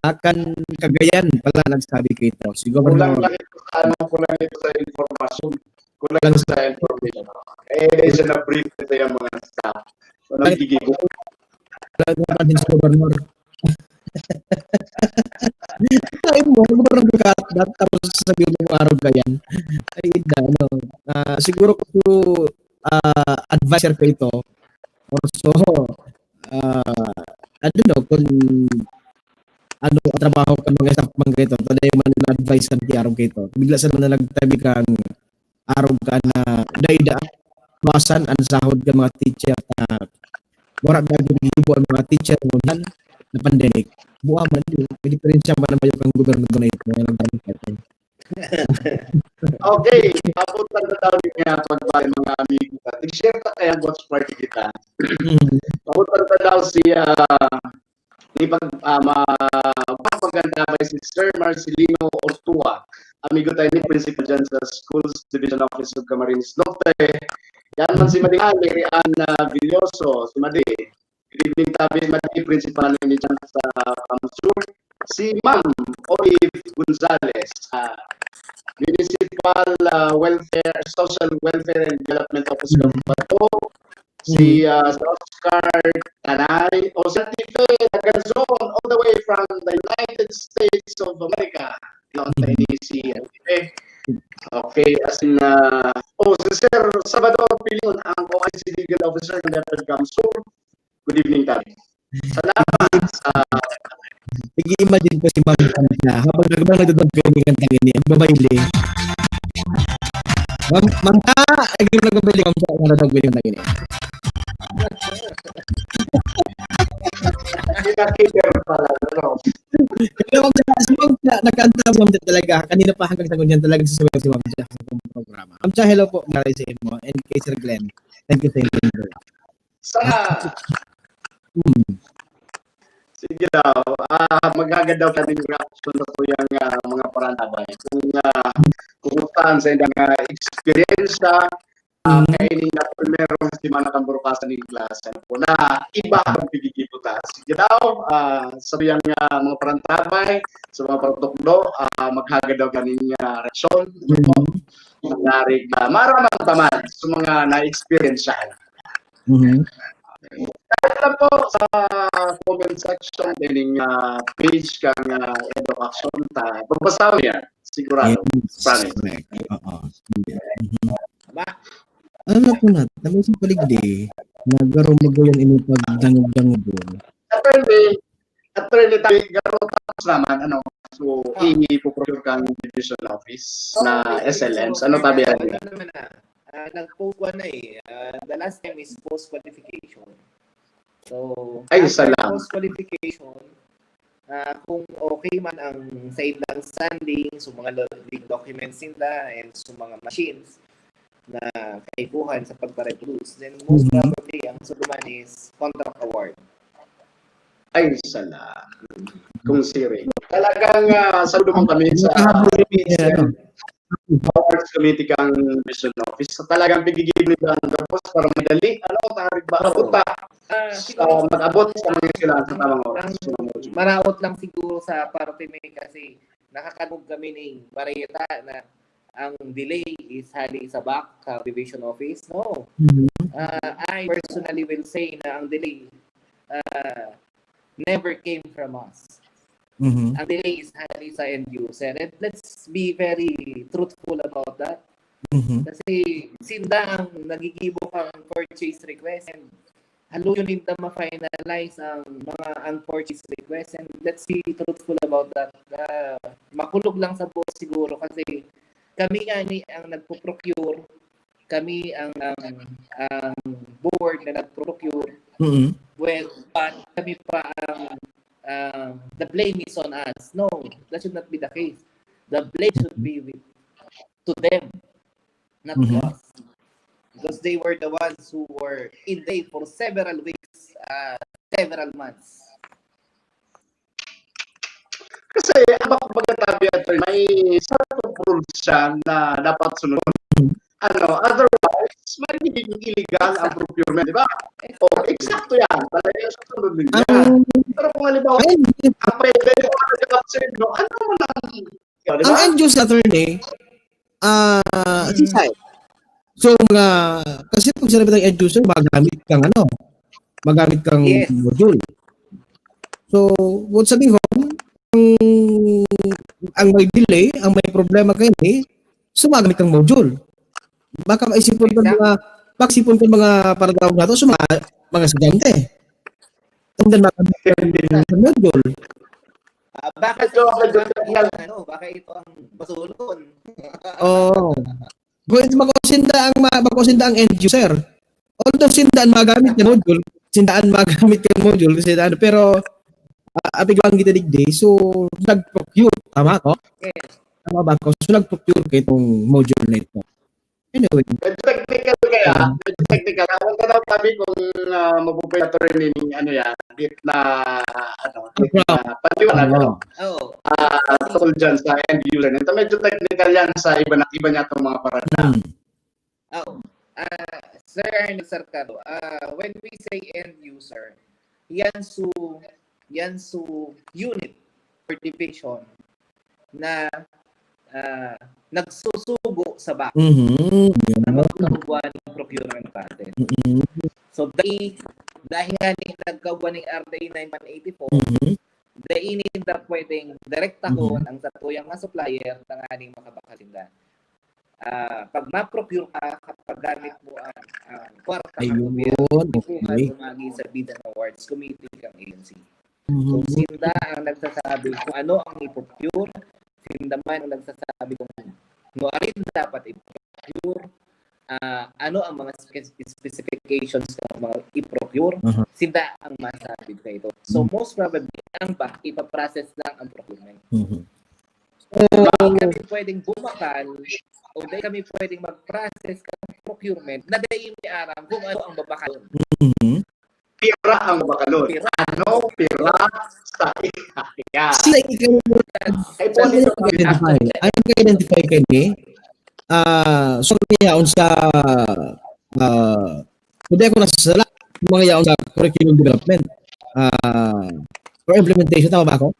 Ah, kan Cagayan pala nagsabi ko ito. Si Kulang Governor. lang ito sa, ano, kulang ito sa information. Kulang ito sa information. Eh, dahil siya na-brief ito yung mga staff. So, nagkikibo. Wala naman din si Governor. Ay mo, Governor Ducat, dat-, tapos sasabihin mo araw ka yan. Ay, hindi, ano, ah, siguro ko, ah, advisor ko ito. Also, ah, I don't know kung ano ang trabaho kan mga staff man kaito, taday man na-advise kan T R ko ito. Bigla sa naman na nagtabi kan arog ka na daida, bawasan ang sahod kan mga teacher na wala na gigibo ang mga teacher ngunyan na pandemic. Buha man yun. May diferensya man naman yung kang gobyerno na ito. May nagdamit ito. Okay, papunta na daw niya pagbalik mga amigo. At i-share ta kaya watch party kita. Mm. Papunta na daw si ah, ni pag ah, ma- maganda by si Sir Marcelino Ortua. Amigo tayo ni Principal dyan sa Schools Division Office of Camarines Norte. Yan man si Mading Ali, Rian uh, Villoso, si Madi. Good evening, tabi, Madi, Principal ni dyan sa Kamsur. Si Ma'am Olive Gonzalez, ah, Municipal ah, Welfare, Social Welfare and Development Officer of Bato. Si ah, si Oscar Tanay, o si Ate Fe Lagazon, all the way from the United States of America. Long time ni si Ate Fe. Okay, as in, uh, oh, si Sir Salvador Pilion, ang O I C Legal Officer ng DepEd Kamsur. Good evening, tabi. Salamat sa Nag-i-imagine ko si Ma'am Sandra habang nagmang nagdadagdag ng kantang ini, ang babayle. Ma'am, Ma'am Ta, nagdadagdag ng kantang ini. Pinakiter pala, no? Pero Ma'am Ta, si Ma'am Ta, nagkanta si Ma'am Ta talaga. Kanina pa hanggang sa ngunyan talaga susubayan si Ma'am Ta sa programa. Ma'am Ta, hello po, maray sa imo. And kay Sir Glenn. Thank you, thank you. Sana, Hmm. sige daw, ah, maghagad daw kaming reaction sa tuyang ah, mga parantabay. Kung uh, kumustahan sa inyong uh, eksperyensya, uh, Mm. kaya ini na primero na semana kan burukasan ng klase. Ano po na, iba ang pigigibo ta. Sige daw, ah, sa tuyang ah, mga parantabay, sa mga parantukdo, ah, maghagad daw kaming uh, reaksyon. Mm. Nangyari na maraman taman sa mga na-experience siya. Mhm. Kahit lang po sa comment section, ining ah, page kang uh, Edo Action, ta, pagbasa mo yan, sigurado. Yes, Promise. Correct. Oo. Mhm. Ba? Ano na po na? Tama sa paligdi. Nagaro magayon ini pagdangog-dangog. Attorney, attorney tayo, garo tapos naman, ano, so, ipo-procure kang division office na S L Ms. Ano tabi yan? Ano naman na? Ah, nag-post one na eh. Ah, the last time is post qualification. So, Ay, after isa lang. Post qualification, ah, kung okay man ang sa ilang standing, so mga lo- legal documents nila and so mga machines, na kaipuhan sa pagpa-reproduce, then most Mhm. probably, ang suduman is contract award. Ay, sala. Kung siring. Talagang uh, saludo man kami sa Nakahabol P C yan, M Awards Committee kang Vision Office. Sa talagang pigigib nila ang gabos para madali. Ano, tarik ba? Oo. Abot ta. Ah, Sa siguro, mag-abot sa mga sila sa tamang oras. ang maraot lang siguro sa parte mi kasi nakakadungog kami ning bareta na ang delay is hali sa back, sa division office. No. Mhm. Uh, I personally will say na ang delay uh, never came from us. Mhm. Ang delay is hali sa end user. And let's be very truthful about that. Mhm. Kasi sinda ang nagigibo kang purchase request and haluyon ninda ma-finalize ang mga ang purchase request, and let's be truthful about that. Ah, makulog lang sa boss siguro kasi kami nga ni ang nagpo-procure, kami ang ang, ang board na nagpo-procure. Mhm. Well, but kami pa ang uh, the blame is on us. No, that should not be the case. The blame should be with, to them, not to Mhm. us. Because they were the ones who were in delay for several weeks, uh, several months. Kasi, abang pagkatabi at may set of rules siya na dapat sunod. Ano, otherwise, magiging illegal ang procurement, di ba? O, eksakto yan. Talaga yung susunod ninyo yan. Ang, Pero kung halimbawa, ay, ang pwede ko na kapsig, no? Ano naman ang, di ang ba? end user, attorney, ah, Mm. si side. So, mga, kasi pag sinabi ng end user, magamit kang ano, magamit kang Yes. module. So, what sabi ko, ang, ang may delay, ang may problema kayo eh, sumagamit kang module. Baka maisipon ka mga, maisipon ka mga paratawag na to sa mga, mga estudyante. And then, magamit kang module. Ah, baka Medyo, medyo ito ang, ano, baka ito ang basulon. Oo. Kung ito, bako sinda ang, ma- bako sinda ang end user. Although sinda ang magamit ng module, sinda ang magamit ng module, kasi ano, pero uh, apiglang kita digdi, so nag-procure, tama ko? Yes. Tama ba ko? So nag-procure kayo itong module na ito. Anyway, Medyo technical kaya, medyo technical. Ako na lang sabi kung uh, mapupuya attorney ni ano yan, bit na, ano, bit na paliwanag, ano, Oo. ah, tungkol dyan sa end user. Ito medyo technical yan sa iba na iba niya itong mga parada. hmm, Oh, ah, Sir Arnold Sarcado, ah, when we say end user, yan su yan su unit or division na ah, nagsusugo sa back mhm, na yun. magkaugwa ng procurement process. Mhm, So, dahil, dahil nga ni nagkaugwa ng R D A nine one eight four, mhm, dahil hindi na pwedeng direktahon ang satuyang mga supplier na nga ning makabakal sila. Ah, pag ma-procure ka, kapag gamit mo ang, ang kwarta ng Ayun, gobyerno, okay. ikuha mo magi sa Bids and Awards Committee kang agency. So, Mhm, sinda ang nagsasabi kung ano ang i-procure, sinda man ang nagsasabi kung ano rin dapat i-procure, ah, ano ang mga spe- specifications ng mga i-procure, aha, sinda ang masabi sa ito. So, Mhm. most probably, ang back, ipaprocess lang ang procurement. mhm. Hindi kami pwedeng bumakal o di kami pwedeng mag-process ng procurement na di mi aram kung ano ang babakalon. Mhm. Pira ang bakalon. Pira. Ano? Pira sa iya. Yan. Sila ikaw Ay, saan pwede ka identify? Ano ka identify ka ni? Ah, so yaon sa ah, hindi ako nasasala mga yaon sa curriculum development ah, or implementation, tama ba ako?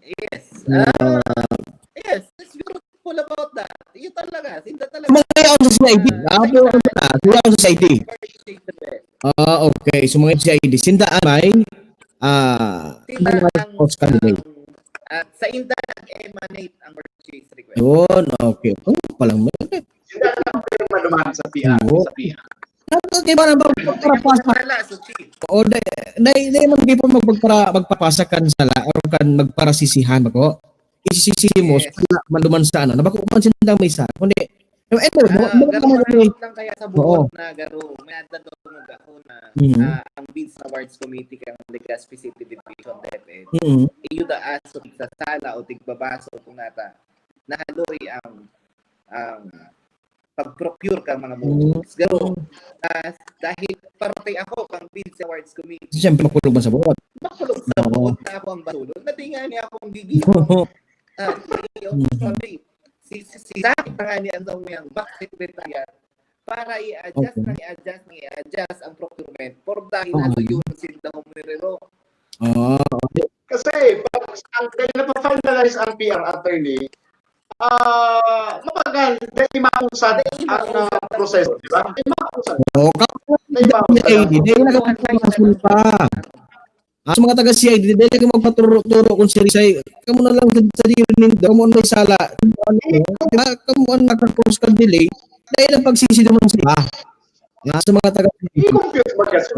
Yes. Ah, Ah, yes. Let's be truthful about that. Yun talaga. Sinda talaga. Mga yaon sa C I D. Ah, po ako na. Mga yaon sa C I D. Ah, okay. So, mga C I D. Sinda ang may ah, Sinda mga ang, cost candidate. ang, ah, sa inda nag-emanate ang purchase request. Yun, okay. Oh, palang mo. Sila lang ang pirma duman sa P R. Oo. Sa P R. Dapat kay ba na ba para pasa Wala, so chief. o dai dai dai man gihapon mag magpara magpapasa kan sala or kan magparasisihan bako. Isisisi mo Yes. sala man duman sa ano, na bako man sindang may sa. Kundi, eh, eh, mo, Ah, mo, garo, mo, maabot lang kaya sa Oo. buwan na garo, may nadadungog ako na Mhm. ah, ang Bids and Awards Committee kang Legazpi City Division, DepEd. Mm. Iyo da aso sa sala o tigbabaso kung nata. Nahaloy ang ang pag-procure kang mga modules. Garo, ah, dahil parte ako kang Bids Awards Committee. Siyempre, makulog man sa buot. Makulog sa buot na ako ang basulon. Natinga niya akong gigi. Ah, sabi, si, si, si Zach na nga niya ang back secretary para i-adjust okay. na i-adjust na i-adjust ang procurement for dahil okay. ato yun sila humirero. Ah, okay. Kasi, pag ang kaya na-finalize ang P R attorney, ah, mapagan, dahil makusad ang uh, proseso, di ba? Dahil makusad. Oo, kapag dahil makusad. Dahil nakapagpasul pa. As mga taga C I D, dahil kayo magpaturo-turo kung si Rizay, kamo na lang sa diri nindo, kamo may sala, kamo ano, di ba? Kamo ang nakakos ka delay, dahil ang pagsisiduman sila. Yan, sa mga taga I-compute mo kasi.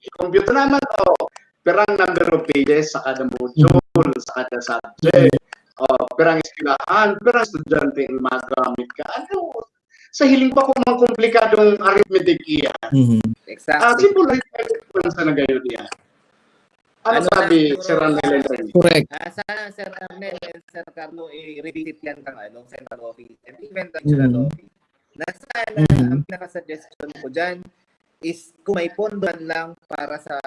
I-compute naman, oh, pirang number of pages sa kada module, sa kada subject. Oh, pirang eskwelahan, pirang estudyante ang magamit ka. Ano, sa hiling pa kung mga komplikadong arithmetic iyan. Mhm. Exactly. Ah, simple arithmetic man sa nagayon niya. Ano, Ano sabi, na- Sir Arnel Henry? Correct. Ah, sana Sir Arnel and Sir Carlo, i-revisit yan kang ano, central office and even regional Mhm. office. Na sana, Mhm. ang pinaka-suggestion ko dyan is kung may pondo man lang para sa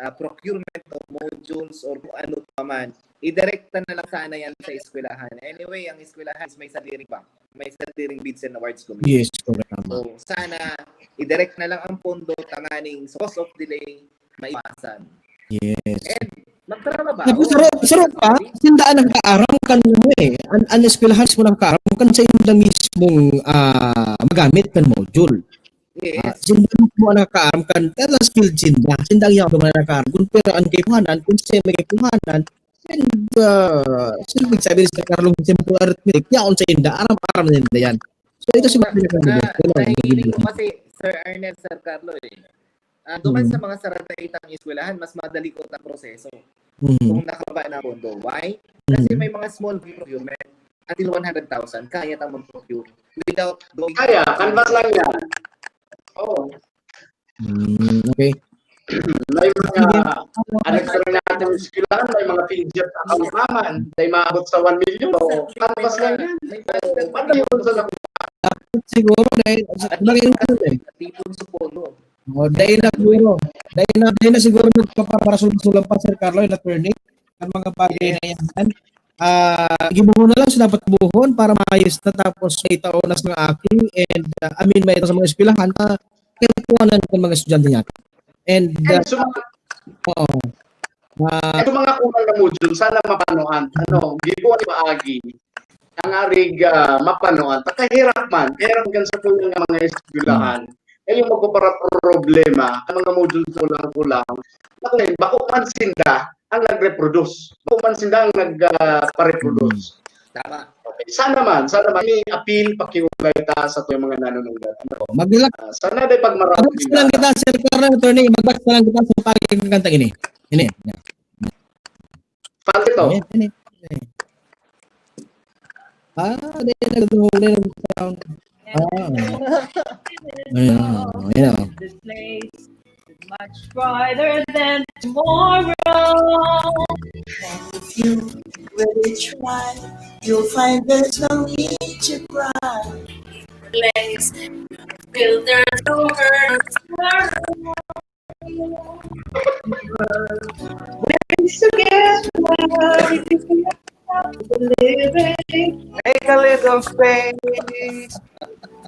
ah, procurement of modules or kung ano pa man, idirekta na lang sana yan sa eskwelahan. Anyway, ang eskwelahan is may sadiring bank, may sadiring Bids and Awards Committee. Yes, correct. Tama. So, sana idirect na lang ang pondo tanganing sa cause of delay, maiwasan. Yes. And magtrabaho. Tapos, saro, saro pa, sinda ang nakakaaram kan ano eh. An, an eskwelahan mismo nakakaaram kan sa inda mismong ah, magamit kan module. Yes. Ah, sinda mismo ang nakakaaram kan, tala skilled sinda. Sinda ang yaon na nakakaaram. Kung pera ang kaipuhanan, kung siya may kaipuhanan, and uh, sino magsabi sa Carlo simple arithmetic, yaon sa inda, aram-aram na inda yan. So ito si Ah, Martin Carlo. ah, Wala, nahihiling hindi. ko kasi, Sir Arnel, Sir Carlo eh. Ah, duman Mhm. sa mga saradaitang eskwelahan, mas madalikot ang proseso Mhm. kung nakababa na ang pondo. Why? Kasi Mhm. may mga small procurement until one hundred thousand, kaya tang mag-procure without going Kaya, canvas lang yan. Oo. Mm, okay. May mga, ano sa rin natin, eskwelahan, may mga P G F account naman, may maabot sa one million, o canvas lang yan. May Ano yun sa Siguro, dahil, sa, lagay ko eh. Tipon sa pondo. O, dahil na siguro. Dahil na, dahil na siguro magpaparasol-sulan pa, Sir Carlo, yung attorney, ang mga bagay na yan. Ah, gibuhon na lang sa dapat buhon para maayos na tapos may tao na sa mga aki and ah, I mean, may tao sa mga eskwelahan na kaipuhanan ng mga estudyante niya. And, And ah, sa mga, oo. Ah, sa mga kulang na module, sana mapanuan. Ano, gibo ni paagi. Ang arig ah, mapanuan. Kahirap man. Kahirap kan sa kulang ng mga eskwelahan. Kaya yung magpapara problema, ang mga module kulang-kulang, naku, bako man sinda ang nag-reproduce. Bako man sinda ang nag-pareproduce. Tama. Okay. Sana man, sana man, may appeal, pakiulay ta sa tuyang mga nanunungdan. Ano? Maglak Ah, sana day pagmaraw Magbaksa lang kita, Sir Carlo, attorney. Magbaksa lang kita sa pakikantang ini. Ini. Falsetto. Ini, ini, ini. Ah, di na nagdungog na yung sound. Ah. Ayan, ayan. This place is much brighter than tomorrow. And if you really try, you'll find there's no need to cry. Place filter the world. Ways to get what it is we have to living. Make a little space.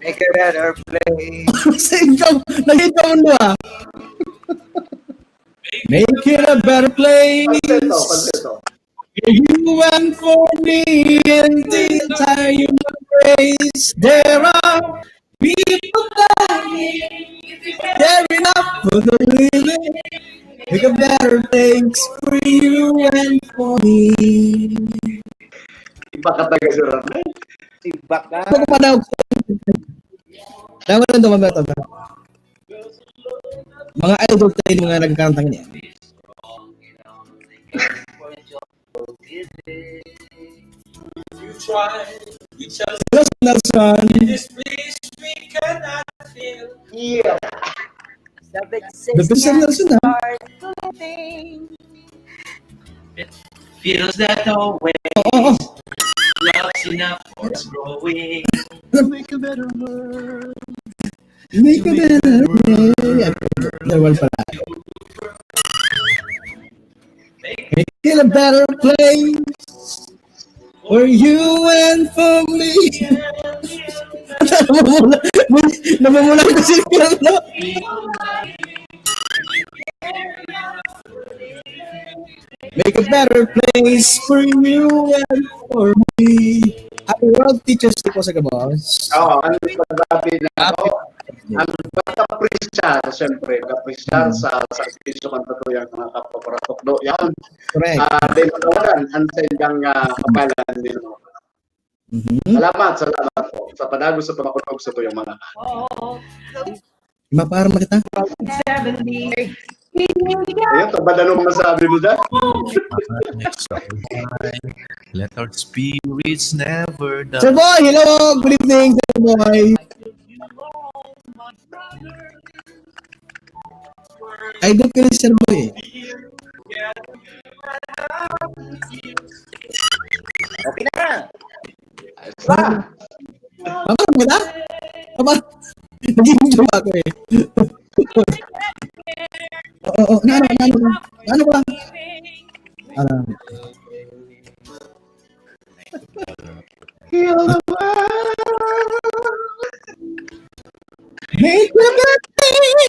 Make a better place. Sa ikaw, nakita mo na ah. Make it a better place. Falsetto, falsetto. For you and for me and the entire human race. There are people dying. There enough for the living. Make a better place for you and for me. Ipakataga si Ronald. Ibaka. Ako pa daw. Tama lang naman ba ito? Mga idol tayo, mga nagkakantang niya. You try, we shall Hello, Nelson. in this place we cannot feel. Yeah. The The best Nelson, ha? Hard to think. Feels that always Oo. love's enough for growing. Make a better world. Make a better world. Ay, there were pala. Make it a better place for you and for me. Namumula, namumula ko si Carlo. Make a better place for you and for me. Happy World Teachers Day po sa gabos. Oo, ang sabi na ako, ang pag-appreciate, siyempre, pag-appreciate sa sakripisyo kan satuyang mga kapwa para tukdo. Yan. Correct. Ah, di matawalan, ang sa inyong ah, kapalan din. Mhm. Salamat, salamat po. Sa panago sa pamakunog sa tuyong mga. Maparam na kita. Ayun, tabad anong masabi mo dyan? Let our spirits never die. Sir Boy, hello. Good evening, Sir Boy. Idol ko ni Sir Boy. Okay na. Papa, wala? Papa, nag-enjoy ako eh. Oo, oo, na ano, na ano, na ano ba? Ah, Heal the world. Make the best things.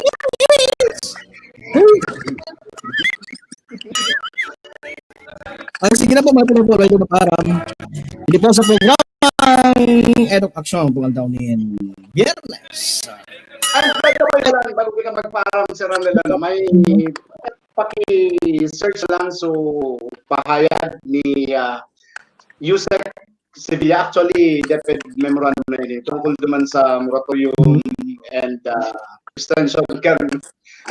Ay, sige na po, mga pinagpapalay ko makaram. Hindi po sa programang Edok Aksyon, buwan daw ni Biyernes. Ang pwede ko lang, bago kita magparang si Ronel, ano, may paki-search lang so pahayag ni uh, Yusek Sevilla. Actually, DepEd memorandum na yun. Tungkol naman sa moratorium and uh, extension kan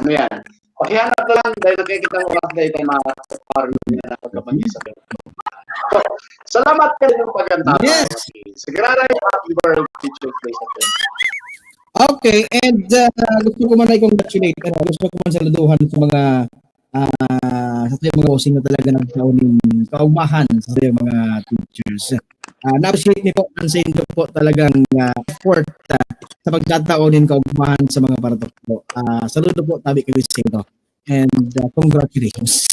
ano yan. Pakihanap na lang dahil nakikita mo kasi dahil tayo mga parang na pagkabagay sa so, salamat kayo ng pagkanta. Yes. Sigurado yung happy world teacher day sa atin. Okay, and uh, gusto ko man ay congratulate, ano, gusto ko man saluduhan sa mga uh, sa tuyang mga bossing na talaga nagkaon ng kaugmahan sa tuyang mga teachers. Uh, na-appreciate niyo po ang sa inyo po talagang uh, effort uh, sa pagkataon ng kaugmahan sa mga paratok po. Uh, saludo po, tabi kami sa inyo. And uh, congratulations.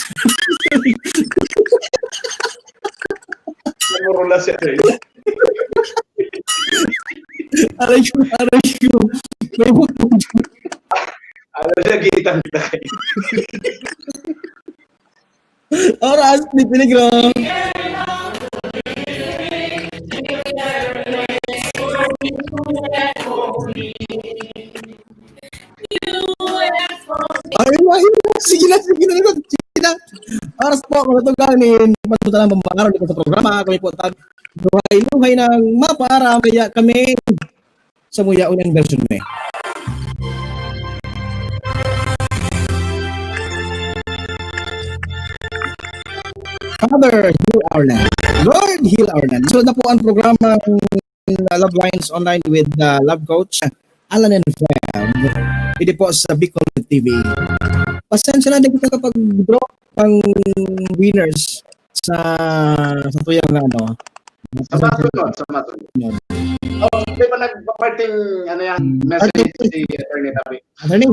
Namurula siya rin. Aray ko, aray ko. May bukod. Ano na gitang tayo? Oras, ni peligro. Ayun na, ayun na. Sige na, sige na, sige na. Oras po, mga tungganin. Pagpunta lang pambakarang dito sa programa. Kami po tag luhay-luhay ng mapaaram. Kaya kami sa Muya Unang Version na eh. Father, heal our land. Lord, heal our land. So na po ang programa uh, Love Lines Online with uh, Love Coach Alan and Feb. Pwede po sa Bicol T V. Pasensya na din kita kapag drop ang winners sa sa tuyang ano. Sa masunod, sa masunod. Oh, di ba nagpa-parting ano yan, message si Attorney Tabi? Attorney?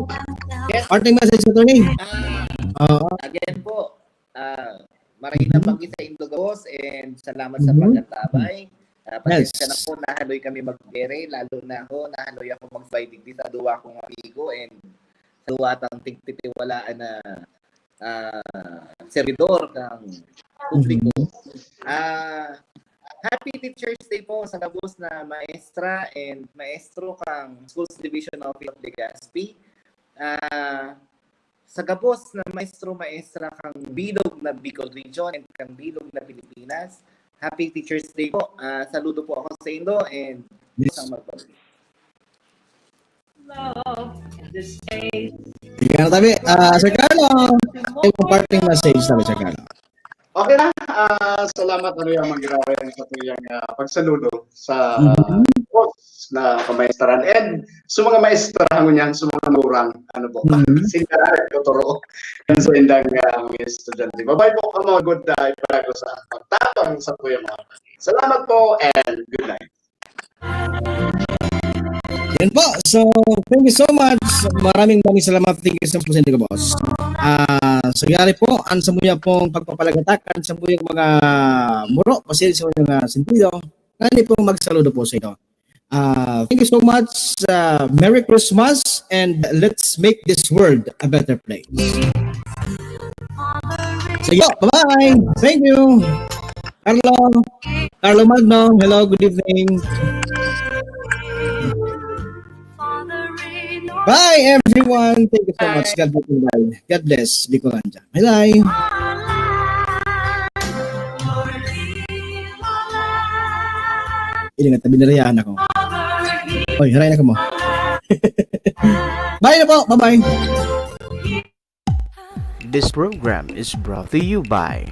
Yes. Parting message, Attorney? Ah, Oo. Again po, ah, marhay na pagi sa indo gabos and salamat sa pagkatabay. Ah, pasensya na po, nahaloy kami magbere, lalo na ako, nahaloy ako mag-fight digdi sa duwa kong amigo and sa duwa tang tigtitiwalaan na ah, servidor kang publiko. Ah, happy Teacher's Day po sa gabos na maestra and maestro kang Schools Division Office of Legazpi. Ah, sa gabos na maestro, maestra kang bilog na Bicol Region and kang bilog na Pilipinas. Happy Teacher's Day po. Ah, saludo po ako sa indo and Yes. Isang magpapalala. Sige na tabi. Ah, Sir Carlo, yung parting message tabi, Sir Carlo. Okay na. Ah, salamat ano yung manggiraray sa tuyang ah, pagsaludo sa Mhm. boss na pamaestaran and sa mga maestra ngunyan, sa mga magurang, ano po, Mhm. sila nagtuturo and sa indang ah, mga estudyante. Babay po ang mga good uh, ipalago sa pagtapang sa tuyang mga. Salamat po and good night. Yan po. So, thank you so much. Maraming, maraming salamat. Thank you so much, Boss. Ah, so, yari po, ang samuya pong pagpapalagatak, ang samuyang mga muro, pasensya sa mga sentido, nani pong magsaludo po sa inyo. Ah, thank you so much. Ah, Merry Christmas and let's make this world a better place. So, yo, bye-bye. Thank you. Carlo, Carlo Magno, hello, good evening. Bye, everyone. Thank you so much. God bless. Bye. God bless. Bicolandia. Bye-bye. Ini nga, tabi na rin ako. Oy, haray na ka mo. Bye na po. Bye-bye. This program is brought to you by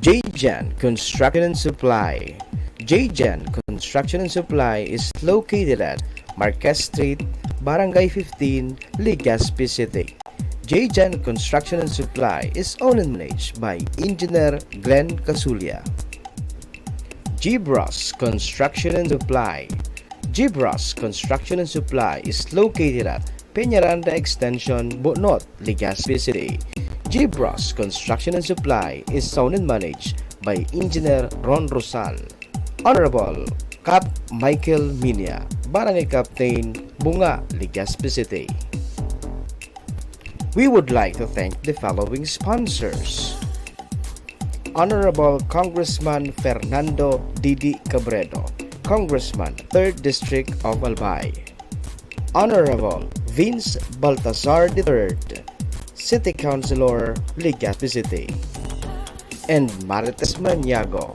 J J N Construction and Supply. J J N Construction and Supply is located at Marquez Street, Barangay fifteen, Legazpi City. J J N Construction and Supply is owned and managed by Engineer Glenn Casulia. Gibras Construction and Supply. Gibras Construction and Supply is located at Peñaranda Extension, Bonot, Legazpi City. Gibras Construction and Supply is owned and managed by Engineer Ron Rosal. Honorable Cap Michael Minia, Barangay Captain, Bunga, Legazpi City. We would like to thank the following sponsors. Honorable Congressman Fernando Didi Cabredo, Congressman, third District of Albay. Honorable Vince Baltazar the third, City Councilor, Legazpi City. And Marites Maniago,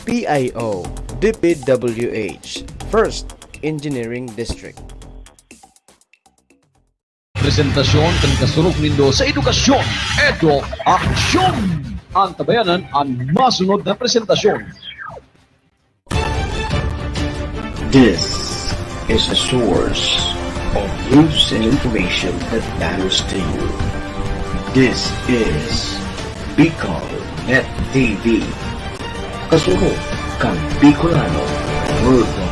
P I O, D P W H, First Engineering District. Presentasyon kan kasurog nindo sa edukasyon, Edo Aksyon! Antabayanan an masunod na presentasyon. This is a source of news and information that matters to you. This is Bicol Net T V. Kasurog kan Bicolano worldwide.